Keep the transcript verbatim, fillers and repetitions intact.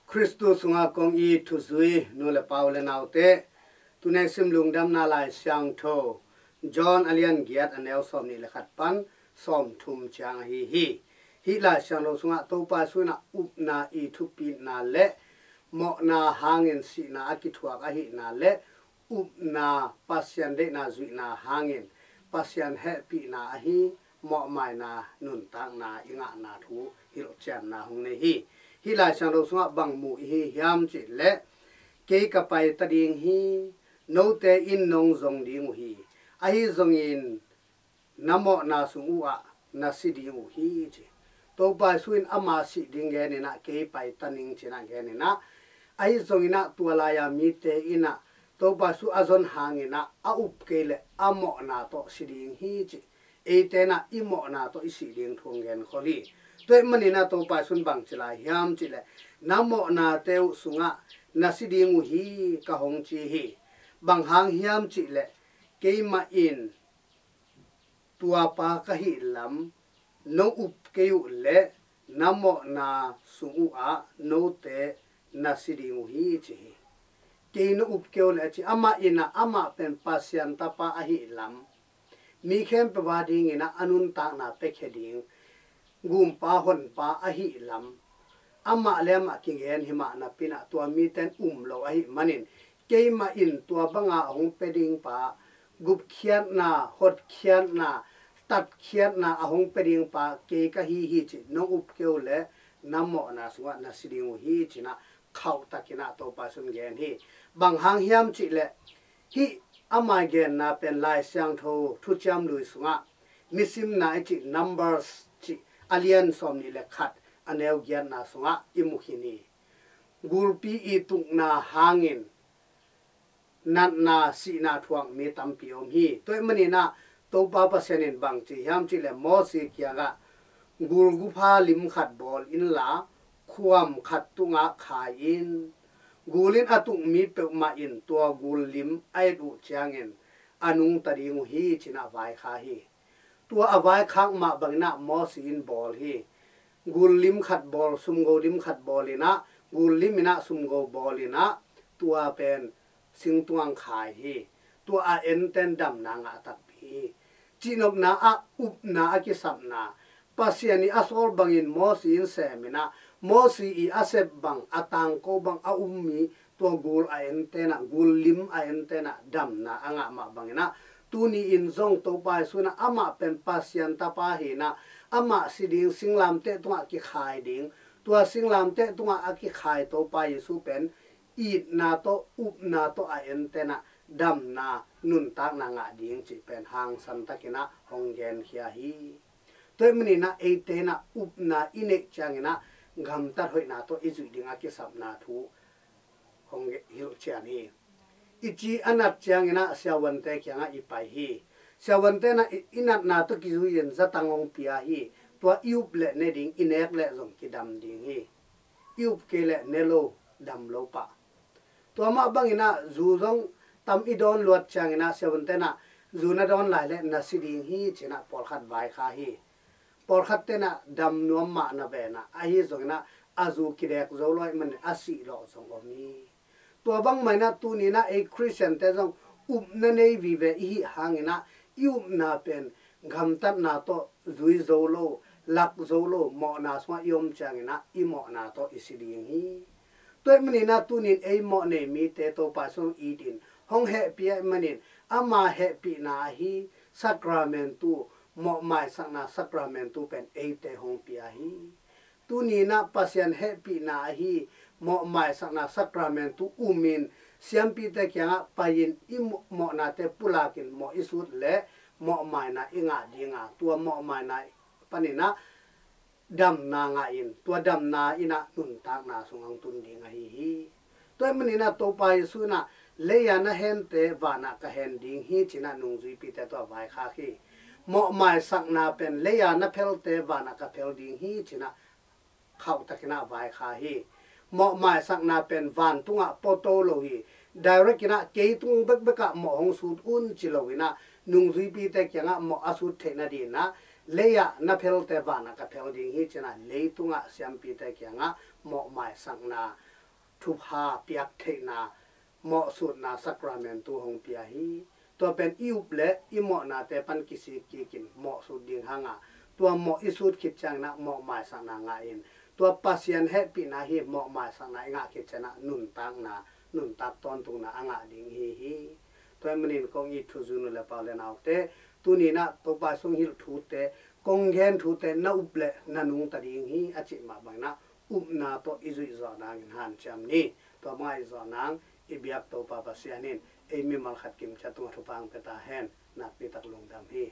Khristu sungah kong it thuzui nu le pa, u le naute, tuni sim Lungdamna Lai Siangtho John a lian giat, a neu sawmnih le khat pan sawmthum ciang ahi hi. Hih Lai Siangtho sungah Topa Jesu in ah upna i thupitna le mawhna hangin sihna a kithuak ahihna le upna, Pasian deihna zuihna hangin Pasian hehpihna ahi mawhmaina nuntakna i ngahna thu hilhcianna hong nei hi. Hih Lai Siangtho sungah bang mu i hi hiam cih leh, "Kei ka pai ta ding hi, note in nong zong ding uh hi. Ahi zongin na mawhna sung uh ah na si ding uh hi," ci. Topa Jesu in ama sih ding genin ah, "Kei pai ta ning," ci-in ah genin ah, ahi zongin ah tua lai-a mite in ah Topa Jesu a zon hangin ah a up kei leh a mawhna tawh si ding hi, ci. Eite in ah i mawhna tawh i sih ding thu hong genkhol hi. Tua ahih manin ah Topa Jesu in bang ci lai hiam cih leh, "Na mawhnate uh sungah na si ding uh hi," ka hong ci hi. Bang hang hiam cih leh, keimah in tua pa ka hih lam nong up kei uh leh na mawhna sung uh ah note na si ding uh hi, ci hi. "Kei nong up kei uh leh," ci, amah in ah, amah pen Pasian Tapa ahih lam, mi khempeuh a dingin ah a nuntakna piakhia ding Gumpa Honpa ahih lam, amah le amah kigen hi mah napi-in ah tua mite in um lo ahih manin, "Keimah in tua banga a hong pia ding pa, gupkhiatna, hotkhiatna, tatkhiatna a hong pia ding pa kei ka hi hi," ci, "Nong up kei uh leh na mawhna sungah na si ding uh hi," ci-in ah khauhtakin ah Topa Jesu in gen hi. Bang hang hiam cih leh, hih ama genna pen Lai Siangtho Thuciam Lui sungah, Misimna i cih, Numbers cih, a lian sawmnih le khat, a neu giatna sungah i mu khin hi. Gulpi i tukna hangin natna, sihna thuak mi tampi om hi. Tua ahih manin ah Topa Pasian in bang ci hiam cih leh, Mosi kiangah, "Gul gupha lim khat bawl inla, khuam khat tungah khai in. Gul in a tuk mi peuhmah in tua gul lim a et uh ciangin a nungta ding uh hi," ci-in ah vaikhak hi. Tua a vaikhak mah bangin ah Mosi in bawl hi. Gul lim khat bawl, sumgo lim khat bawl in ah, gul lim in ah sumgo bawl in ah, tua pen sing tungah khai hi. Tua a enten damna ngah takpi hi. Cihnopna ah upna a kisapna, Pasian i a sawl bangin Mosi in sem in ah, Mosi i a sep bang, a tangko bang a um mi, tua gul a enten ah, gul lim a enten ah damna a ngah mah bangin ah, tuni in zong Topa Jesu in ah amah pen Pasian Tapa hi-in ah, amah si ding singlamteh tungah kikhai ding, tua singlamteh tungah a kikhai Topa Jesu pen itna tawh, upna tawh a enten ah damna, nuntakna ngah ding cih pen hangsan takin ah hong genkhia hi. Tua ahih manin ah eite in ah upna i neih ciangin ah gamtat hoihna tawh i zuih ding a kisapna thu hong hilhcian hi. I ci a nat ciangin ah siavuante kiangah i pai hi. Siavuante in ah i, i natna tawh kizui-in zatang hong pia hi. Tua i up leh ne ding, i nek leh zong kidam ding hi. I up kei leh ne lo, dam lo pah. Tua mah bangin ah zu zong tam i dawn luat ciangin ah siavuante in ah, "Zu na dawn lai leh na si ding hi," ci-in ah pawlkhat vaikhak hi. Pawlkhatte in ah dam nuam mah na ven ah, ahi zongin ah a zu kidek zo lo ahih manin a sih lawh zong om hi. Tua bangmah in ah tuni in ah ei Khristiante zong upna nei vive i hih hangin ah, i upna pen gamtatna tawh zui zo lo, lak zo lo, mawhna sungah i om ciangin ah i mawhna tawh i si ding hi. Tua ahih manin ah tuni in ei mawh nei mite Topa Jesu in it in, hong hehpih ahih manin, ama hehpihna ahi Sacramentu, mawhmaisakna Sacramentu pen eite hong pia hi. Tuni in ah Pasian hehpihna ahi mawhmaisakna Sacramentu um in, siampite kiangah pai-in i mawh, mawhnate pulakin mawh i sut leh mawhmaina i ngah ding a, tua mawhmaina panin ah damna ngah in, tua damna in ah nuntakna sung hong tun ding ahi hi. Tua ahih manin ah Topa Jesu in ah, "Lei-a na hente vanah ka hen ding hi," ci-in ah nungzuipite tawh vaikhak hi. Mawhmaisakna pen lei-a na phelte vanah ka phel ding hi, ci-in ah khauhtakin ah vaikhak hi. Mawhmaisakna pen vantungah puato lo hi. Direct in ah kei tung bekbek ah mawh hong sut un ci lo in ah, nungzuipite kiangah mawh a sut theih nadingin ah, "Lei-ah na phelte vanah ka phel ding hi," ci-in ah leitungah siampite kiangah mawhmaisakna thupha piak theihna, mawhsutna sakramentu hong pia hi. Tua pen i up le i mawhnate pan kisik kikin mawhsut ding hanga, tua mawh i sut khit ciangin ah mawh maisakna ngah in, tua Pasian hehpihna hi mawh maisakna i ngah khit ciangin ah nuntakna, nuntak tawntungna a ngah ding hi hi. Tua hi manin kong it thu zui nu le pa u le naute, tuni-in ah Topa sung hilh thute, kong gen thute na up le na nungta ding hi a cih mah bangin ah upna tawh i zuih zawh nangin hanciam ni. Tua bangah i zawh nang i biak Topa Pasian in ei mimal khat kimciat tungah thupha hong pia ta hen. Nakpi tak lungdam hi.